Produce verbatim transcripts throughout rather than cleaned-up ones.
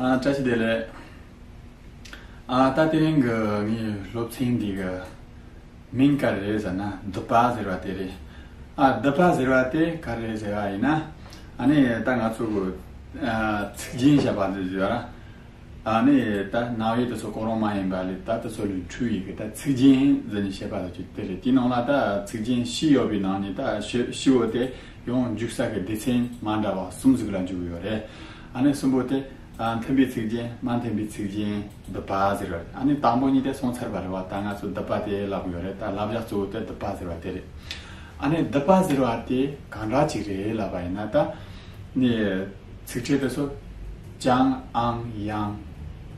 ཨ། བཀྲ་ཤིས་བདེ་ལེགས། ཨ། ད་དེ་རིང་གི་ངའི་སློབ་ཚན་འདི་གི་མིང་ག་རེ་རེད་ཟེར་ན། སྡུད་པ་ཟེར་བ་དེ་རེད། ཨ། སྡུད་པ་ཟེར་བ་དེ་ག་རེ་རེད་ཟེར་བ་ཡིན་ན། ཨ་ནི་ད་ང་ཚོ་གི་ཨ་ཚིག་རྒྱན་བཤད་པ་ཟེར་ཟེར་བ། ཨ་ནི་ད་རྣམ་དབྱེ་དེ་ཚོ་གང་རུང་མ་ཡིན་པ་ལས་ད་དེ་ཚོ་ལས་འཕྲོས་ཡི་གི་ད་ཚིག་རྒྱན་ཟེར་ནས་བཤད་པ་ལ་ཅིག་དེ་རེད། དེའི་ནང་ལ་ད་ཚིག་རྒྱན་བཞི་ཡོད་པའི་ནང་ནས་ད་བཞི་བཞི་བོ་དེ་ཡང་འཇུག་ས་གི་སྡེ་ཚན་མ་འདྲ་བ་གསུམ་ཟིག་ལ་འཇུག་གི་ཡོད་རེད། ཨ་ནི་གསུམ་པོ་དེ། ཨ། མཐུན་པའི་ཚིག་རྒྱན། མ་མཐུན་པའི་ཚིག་རྒྱན། སྡུད་པ་ཟེར་བ་རེད། ཨ་ནི་དང་པོ་གཉིས་དེ་སོང་ཚར་བ་རེད་བ། ད་ང་ཚོ་སྡུད་པ་དེ་ལབ་ཡོད་རེད། ད་ལབ་བྱ་གཙོ་བོ་དེ་སྡུད་པ་ཟེར་བ་དེ་རེད། ཨ་ནི་སྡུད་པ་ཟེར་བ་དེ་གང་འདྲ་ཅིག་རེད་ལབ་པ་ཡིན་ན། ད་ནི་ཚིག་ཕྲད་དེ་ཚོ་ཅང་། ཨང་། ཡང་།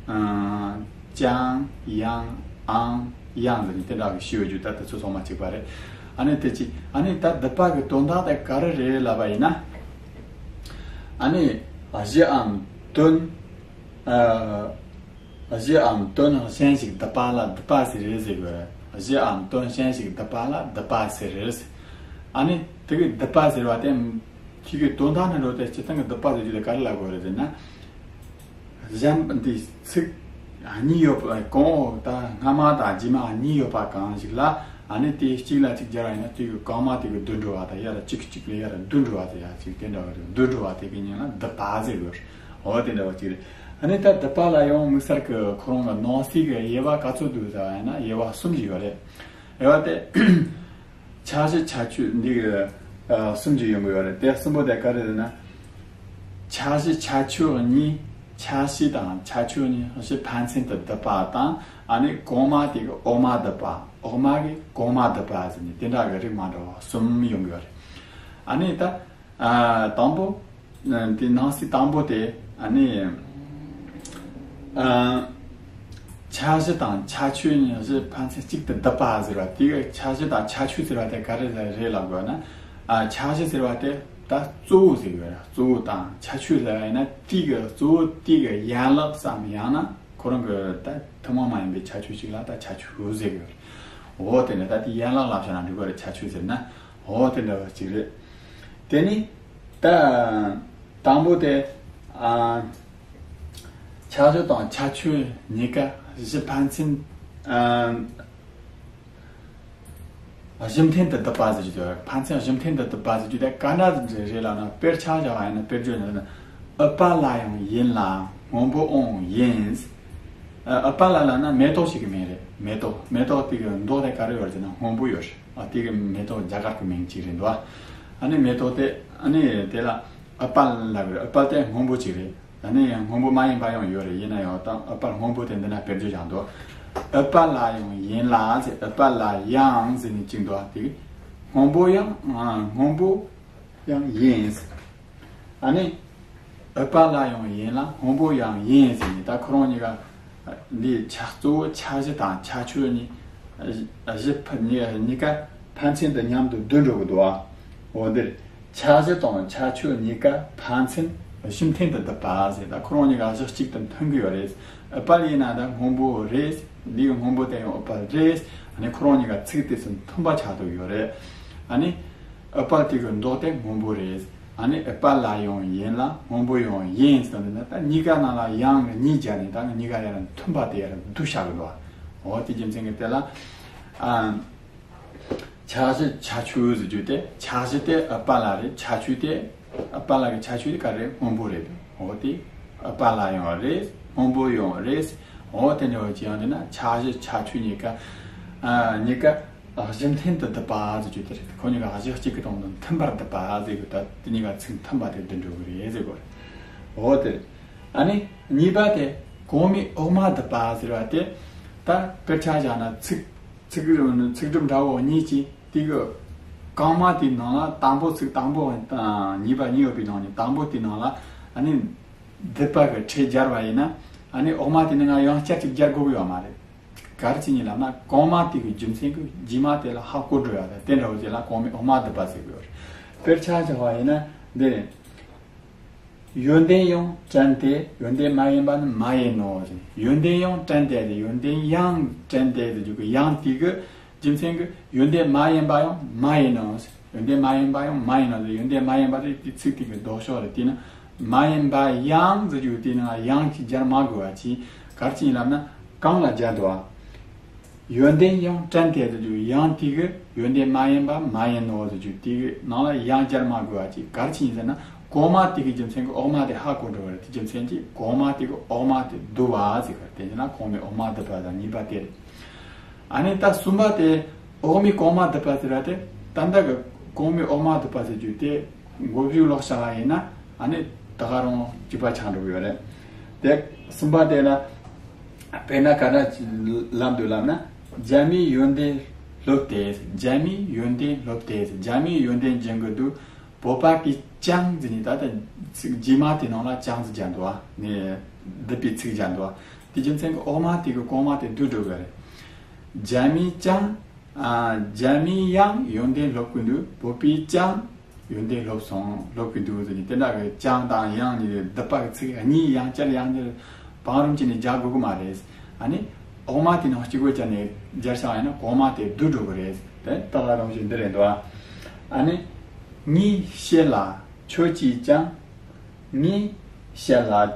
ཨང་། ཅང་། ཡང་། ཨང་། ཡང་ཟེར་ནས་དེ་འདྲ་གི་ཤེས་ཡོད་རྒྱུ། ད་དེ་ཚོ་ཚང་མ་གཅིག་པ་རེད། ཨ་ནི་དེ་གཅིག་ཨ་ནི་ད་སྡུད་པ་གི་དོན་དག་དེ་ག་རེ་རེད་ལབ་པ་ཡིན་ན། ཨ་ནི་གཞིའམ་དོན། ཨ། གཞིའམ་དོན་གཞན་ཞིག་སྡུད་པ་ལ་སྡུད་པ་ཟེར་རེད་ཟེར་དགོས་རེད། གཞིའམ་དོན་གཞན་ཞིག་སྡུད་པ་ལ་སྡུད་པ་ཟེར་རེད། ཨ་ནི་དེ་གི་སྡུད་པ་ཟེར་བ་དེ། དེ་གི་དོན་དག་ནི་འགྲོ་དེ་སྤྱིར་བཏང་གི་སྡུད་པ་ཟེར་རྒྱུ་དེ་ག་རེ་ལབ་དགོས་རེད་ཟེར་ན། གཞན་འདི་ཚིག་གཉིས་ཡོད་པ་གོང་འོག་ད་སྔ་མ་དང་རྗེས་མ་གཉིས་ཡོད་པ་གང་ཞིག་ལ། ཨ་ནི་དེ་གཅིག་ལ་གཅིག་སྦྱར་བ་ཡིན་ན་དེ་གི་གོང་མ་དེ་གི་བསྡུས་འགྲོ་བ་དང་། ཡར་གཅིག་གཅིག་ལས་ཡར་བསྡུས་འགྲོ་བ་དང་། ཡར་གཅིག་དེ་འདྲ་བ་རེད། བསྡུས་འགྲོ་བ་དེ་གི་མིང་ལ་སྡུད་པ་ཟེར་དགོས། འོ་དེ་འདྲ་བ་གཅིག་རེད། ཨ་ནི་ད་སྡུད་པ་ལ་ཡང་དམིགས་བསལ་གྱི་ཁོ་རང་གི་ནང་གསེས་ཀྱི་དབྱེ་བ་ག་ཚོད་འདུག་ཟེར་བ་ཡིན་ན། དབྱེ་བ་གསུམ་ཞིག་ཡོད་རེད། དབྱེ་བ་དེ། ཆ་གཞི་ཁྱད་ཆོས་འདི་གི་ཨ་གསུམ་གྱི་ཡོང་གི་ཡོད་རེད། དེ་གསུམ་པོ་དེ་ག་རེ་རེད་ན། ཆ་གཞི་ཁྱད་ཆོས་གཉིས། ཆ་གཞི་དང་ཁྱད་ཆོས་གཉིས། གཞི་ཕན་ཚུན་དུ་སྡུད་པ་དང་། ཨ་ནི་གོང་མ་དེ་གི་འོག་མ་སྡུད་པ། འོག་མ་གི་གོང་མ་སྡུད་པ་ཟེར་ནས་དེ་འདྲ་གི་རིགས་མ་འདྲ་བ་གསུམ་ཡོང་གི་ཡོད་རེད། ཨ་ནི་ད། ཨ། དང་པོ། ཨ། དེ་ནང་གསེས་དང་པོ་དེ། ཨ་ནི། ཨ། ཆ་གཞི་དང་ཁྱད་ཆོས་གཉིས་གཞི་ཕན་ཚུན་གཅིག་ཏུ་སྡུད་པ་ཟེར་བ་དེ་གི་ཆ་གཞི་དང་ཁྱད་ཆོས་ཟེར་བ་དེ་ག་རེ་རེད་ལབ་དགོས་ན། ཨ། ཆ་གཞི་ཟེར་བ་དེ་ད་གཙོ་བོ་ཟེར་གི་ཡོད་རེད། གཙོ་བོ་དང་ཁྱད་ཆོས་ཟེར་བ་ཡིན་ན་དེ་གི་གཙོ་བོ་དེ་གི་ཡན་ལག་ཙམ། ཡང་ན་ཁོ་རང་གི་ད་ཐུན་མོང་མ་ཡིན་པའི་ཁྱད་ཆོས་ཤིག་ལ་ད་ཁྱད་ཆོས་ཟེར་གི་ཡོད་རེད། འོ་དེ་ནས་ད་དེ་ཡན་ལག་ལབ་བྱས་ན་འགྲིག་གི་རེད། ཁྱད་ཆོས་ཟེར་ན། འོ་དེ་འདྲ་བ་ཅིག་རེད། དེ་ནི་ད་དང་པོ་དེ། ཨ། ཆ་གཞི་དང་ཁྱད་ཆོས་གཉིས་ཀ་གཞི་ཕན་ཚུན། ཨ། གཞི་མཐུན་དུ་སྡུད་པ་ཟེར་རྒྱུ་དེ། ཕན་ཚུན་གཞི་མཐུན་དུ་སྡུད་པ་ཟེར་རྒྱུ་དེ་ག་འདྲ་རེད་ལབ་ན། དཔེར་ཆ་བཞག་པ་ཡིན་ན། དཔེར་བརྗོད་ནི་ཨུཏྤ་ལ་ཡང་ཡིན་ལ་སྔོན་པོའང་ཡིན། ཨ། ཨུཏྤ་ལ་ལབ་ན་མེ་ཏོག་ཞིག་གི་མིང་རེད། མེ་ཏོག་མེ་ཏོག་དེ་གི་མདོག་དེ་ག་རེ་ཡོད་ཟེར་ན་སྔོན་པོ་ཡོད་རེད། ཨ། དེ་གི་མེ་ཏོག་རྒྱ་གར་གི་མིང་ཅིག་རེད་འདུག་ཨ་ནི་མེ་ཏོག་དེ། ཨ་ནི་དེ་ལ་ཨུཏྤལ་ལབ་རེད། ཨུཏྤལ་དེ་སྔོན་པོ་ཅིག་རེད། ཨ་ནི་སྔོན་པོ་མ་ཡིན་པ་ཡང་ཡོད་རེད། ཡིན་ན་ཡང་ད་ཨུཏྤལ་སྔོན་པོ་དེ་འདི་ན་དཔེར་བརྗོད་བཞག་འདུག་ཨུཏྤ་ལ་ཡང་ཡིན་ལ་ཟེར། ཨུཏྤ་ལ་ཡང་ཟེར་ནས་ཅིག་འདུག་དེ་གི་སྔོན་པོ་ཡང་། ཨ། སྔོན་པོ་ཡང་ཡིན། ཨ་ནི་ཨུཏྤ་ལ་ཡང་ཡིན་ལ་སྔོན་པོ་ཡང་ཡིན་ཟེར་ནས། ད་ཁོ་རང་གཉིས་ཀ་འདི་ཆ་གཙོ་བོ་ཆ་གཞི་དང་ཁྱད་ཆོས་གཉིས་གཞི་ཕ་གཉིས་གཉིས་ཀ་ཕན་ཚུན་དུ་མཉམ་དུ་བསྡུས་འགྲོ་གི་འདུག་ཨ། འོ་འདིར་ཆ་གཞི་དང་ཁྱད་ཆོས་གཉིས་ཀ་ཕན་ཚུན་གཞི་མཐུན་དུ་སྡུད་པ་ཟེར། ད་ཁོ་རང་གཉིས་ཀ་གཞི་གཅིག་ཏུ་མཐུན་གི་ཡོད་རེད། ཨུཏྤལ་ཡིན་ན་ད་སྔོན་པོ་རེད། འདིའི་སྔོན་པོ་དེ་ཡང་ཨུཏྤལ་རེད། ཨ་ནི་ཁོ་རང་གཉིས་ཀ་ཚིག་དེ་ཚོ་མཐུན་པ་ཆགས་འདུག་ཡོད་རེད། ཨ་ནི་ཨུཏྤལ་དེ་གི་མདོག་དེ་སྔོན་པོ་རེད། ཨ་ནི་ཨུཏྤལ་ཡང་ཡིན་ལ་སྔོན་པོ་ཡང་ཡིན་ཟེར་ནས། ད་གཉིས་ཀ་ནང་ལ་ཡང་གཉིས་སྦྱར་ནས་ད་གཉིས་ཀ་ཡར་མཐུན་པ་དེ་ཡར་བསྡུས་བཞག་གི་འདུག་འོ་དེ་རྒྱུ་མཚན་གྱིས་དེ་ལ། ཨ། ཆ་གཞི་ཁྱད་ཆོས་ཟེར་རྒྱུ་དེ། ཆ་གཞི་དེ་ཨུཏྤལ་རེད། ཁྱད་ཆོས་དེ། ཨུཏྤལ་གི་ཁྱད་ཆོས་དེ་ག་རེ་རེད། སྔོན་པོ་རེད། འོ་དེ་ཨུཏྤལ་ཡང་རེད། སྔོན་པོ་ཡང་རེད། འོ་དེ་འདྲ་བ་ཅིག་ཡང་དེ་ན་ཆ་གཞི་ཁྱད་ཆོས་གཉིས་ཀ། ཨ། གཉིས་ཀ་གཞི་མཐུན་དུ་སྡུད་པ་ཟེར་རྒྱུ་དེ་རེད། ཁོ་གཉིས་ཀ་གཞི་གཅིག་གི་སྟེང་དུ་མཐུན་པར་སྡུད་པ་ཟེར་གི། ད་དེ་གཉིས་ཀ་ཚིག་མཐུན་པ་དེ་བསྡུས་འགྲོ་གི་རེད་ཟེར་གོ་རེད། འོ་དེ་རེད། ཨ་ནི་གཉིས་པ་དེ་གོང་མའི་འོག་མ་སྡུད་པ་ཟེར་བ་དེ། ད་དཔེར་ཆ་བཞག་ན་ཚིག་ཚིག་ཚིག་གྲུབ་འདྲ་བོ་གཉིས་ཀྱི་དེ་གི་གོང་མ་དེའི་ནང་ལ་དང་པོ་ཚིག་དང་པོ་དང་གཉིས་པ་གཉིས་ཡོད་པའི་ནང་ནས་དང་པོ་དེའི་ནང་ལ། ཨ་ནི་སྡུད་པ་གི་ཕྲད་སྦྱར་བ་ཡིན་ན། ཨ་ནི་འོག་མ་དེ་ནི་ང་ཡང་བསྐྱར་ཅིག་སྦྱར་དགོས་ཀྱི་ཡོད་མ་རེད། ག་རེ་བྱས་ནས་ལབ་ན་གོང་མ་དེ་གི་རྒྱུ་མཚན་གྱིས་རྗེས་མ་དེ་ལ་ཧ་གོ་འགྲོ་ཡ་དང་དེ་འདྲ་བོ་ཅིག་ལ་གོང་མའི་འོག་མ་སྡུད་པ་ཟེར་གི་ཡོད་རེད། དཔེར་ཆ་བཞག་པ་ཡིན་ན་འདི་རེད། ཡོན་ཏན་ཡང་བྲན་ཏེ་ཡོན་ཏན་མ་ཡིན་པ་ནི་མ་ཡིན་ནོ་ཟེར། ཡོན་ཏན་ཡང་བྲན་ཏེ་ཟེར། ཡོན་ཏན་ཡང་བྲན་ཏེ་ཟེར་རྒྱུ་གི་ཡང་དེ་གི་རྒྱུ་མཚན་གྱིས་ཡོན་ཏན་མ་ཡིན་པ་ཡང་མ་ཡིན་ནོ་ཟེར། ཡོན་ཏན་མ་ཡིན་པ་ཡང་མ་ཡིན་ནོ་ཟེར། ཡོན་ཏན་མ་ཡིན་པ་དེ་དེ་ཚིག་དེ་གི་ལྡོག་ཕྱོགས་རེད། དེ་ནི་ མ་ཡིན་པ་ཡང་ཟེར་རྒྱུ་དེའི་ནང་ཡང་གཅིག་སྦྱར་མ་དགོས་པ་ཅིག་ག་རེ་བྱས་ལབ་ན། གང་ལ་སྦྱར་འདུག་བ། ཡོན་ཏན་ཡང་དྲན་ཏེ་ཟེར་རྒྱུ་ཡང་དེ་གི་ཡོན་ཏན་མ་ཡིན་པ་མ་ཡིན་ནོ་ཟེར་རྒྱུ་དེ་གི་ནང་ལ་ཡང་སྦྱར་མ་དགོས་པ་ཅིག་ག་རེ་བྱས་ཟེར་ན། གོང་མ་དེ་གི་རྒྱུ་མཚན་གྱིས་འོག་མ་དེ་ཧ་གོ་འགྲོ་བ་རེད། དེ་རྒྱུ་མཚན་གྱིས་གོང་མ་དེ་གི་འོག་མ་དེ་བསྡུ་བ་ཟེར་གི་རེད། དེ་ཡིན་ན་གོང་མའི་འོག་མ་བསྡུ་བ་དང་གཉིས་པ་དེ་རེད། ཨ་ནི་ད་གསུམ་པ་དེ་འོག་མའི་གོང་མ་བསྡུ་བ་ཟེར་བ་དེ། ད་ལྟ་གི་གོང་མའི་འོག་མ་བསྡུ་བ་ཟེར་རྒྱུ་དེ་མགོ་མཇུག་ལོག་བྱ་བ་ཡིན་ན། ཨ་ནི་ད་ག་རང་གཅིག་པ་ཆགས་འགྲོ་གི་ཡོད་རེད། དེ་གསུམ་པ་དེ་ལ་དཔེར་ན་ག་འདྲ་ལབ་འདུག་ལབ་ན། རྒྱ་མིའི་ཡོན་ཏན་སློབ་སྟེ། རྒྱ་མིའི་ཡོན་ཏན་སློབ་སྟེ། རྒྱ་མིའི་ཡོན་ཏན་སྦྱང་གི་འདུག་བོད་པ་གི་ཅང་ཟེར་ནས། ད་ལྟ་ཚིག་རྗེས་མ་དེ་ནང་ལ་ཅང་ཟེར་སྦྱར་འདུག་བ། ནས་བསྡུ་བའི་ཚིག་སྦྱར་འདུག་བ། དེ་རྒྱུ་མཚན་གྱིས་འོག་མ་དེ་གི་གོང་མ་དེ་བསྡུ་འགྲོ་གི་རེད། རྒྱ་མིའི་ཅང་། ཨ། རྒྱ་མིའི་ཡང་ཡོན་ཏན་སློབ་ཀྱི་འདུག་བོད་པའི་ཅང་ཡོན་ཏན་སློབ་སོང་། སློབ་ཀྱི་འདུག་ཟེར་ནས། དེ་འདྲ་གི་ཅང་དང་ཡང་གཉིས་བསྡུ་བ་གི་ཚིག་གཉིས་ཡང་བསྐྱར་ཡང་བསྐྱར་བང་རིམ་བྱས་ནས་སྦྱར་དགོས་ཀྱི་མ་རེད། ཨ་ནི་འོག་མ་དེ་ནང་གཅིག་པོ་བྱས་ནས་སྦྱར་བཞག་ཡིན་ན་གོང་མ་དེ་བསྡུ་འགྲོ་གི་རེད། དེ་ད་ག་རང་བཞིན་འདི་རེད་འདུག་ཨ་ནི་ངའི་ཞལ་ལ་ཁྱོད་ཀྱིས་ཅང་། ངའི་ཞལ་ལ།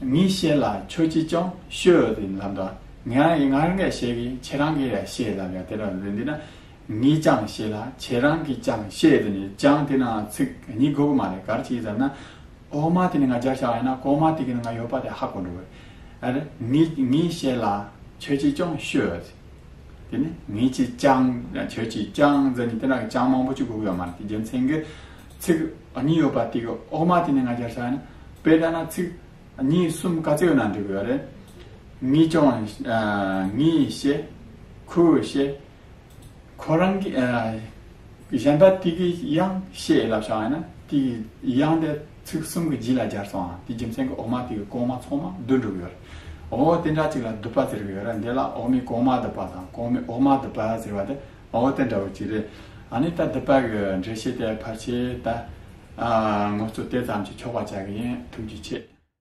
ངའི་ཞལ་ལ་ཁྱོད་ཀྱིས་ཅང་ཤོད་ཟེར་ལབ་འདུག་ང་ང་རང་གིས་བཤད་གི། ཁྱེད་རང་གིས་ཡང་བཤད་ལབ་ཡ་དེ་འདྲ་རེད། འདི་ན་ངའི་ཅང་ཞལ་ལ། ཁྱེད་རང་གིས་ཅང་ཤོད་ཟེར་ནས་ཅང་དེ་ནང་ཚིག་གཉིས་དགོས་ཀྱི་མ་རེད། ག་རེ་བྱས་ཟེར་ན། འོག་མ་དེ་ནས་ང་སྦྱར་བཞག་ཡིན་ན་གོང་མ་དེ་གི་ནང་ཡོད་པ་དེ་ཧ་གོ་འགྲོ་གི། ཨ་རེ། ངའི་ངའི་ཞལ་ལ་ཁྱོད་ཀྱིས་ཅང་ཤོད། དེ་ནས་ངའི་ཅི་ཅང་། ཁྱོད་ཀྱིས་ཅང་ཟེར་ནས་དེ་འདྲ་ཅང་མང་པོ་ཅིག་དགོས་ཀྱི་ཡོད་མ་རེད། དེ་རྒྱུ་མཚན་གྱིས་ཚིག་གཉིས་ཡོད་པ་དེ་གི་འོག་མ་དེ་ནས་ང་སྦྱར་བཞག་ཡིན་ན། དཔེར་ན་ཚིག་གཉིས་གསུམ་ག་ཚོད་ཡོད་ན་འགྲིག་གི་ཡོད་རེད། ངའི་ཅང་། ཨ། ངའི་ཞལ། ཁོའི་ཞལ། ཁོ་རང་གི། ཨ། གཞན་པ་དེ་གི་ཡང་ཞལ་ལབ་བཞག་ཡིན་ན། དེ་གི་ཡང་དེ་ཚིག་གསུམ་གྱི་རྗེས་ལ་སྦྱར་སོང་ཨ། དེ་རྒྱུ་མཚན་གྱིས་འོག་མ་དེ་གི་གོང་མ་ཚང་མ་བསྡུ་འགྲོ་གི་ཡོད་རེད། འོ་དེ་འདྲ་ཅིག་ལ་བསྡུ་བ་ཟེར་གི་ཡོད་རེད། འདི་ལ་འོག་མའི་གོང་མ་བསྡུ་བ་དང་གོང་མའི་འོག་མ་བསྡུ་བ་ཟེར་བ་དེ། འོ་དེ་འདྲ་བོ་ཅིག་རེད། ཨ་ནི་ད་བསྡུ་བ་གི་འགྲེལ་བཤད་དེ་ཕལ་ཆེར་ད། ཨ། ངོ་སོ་དེ་ཙམ་གྱིས་ཆོག་པ་བྱ་གི་ཡིན། ཐུགས་རྗེ་ཆེ།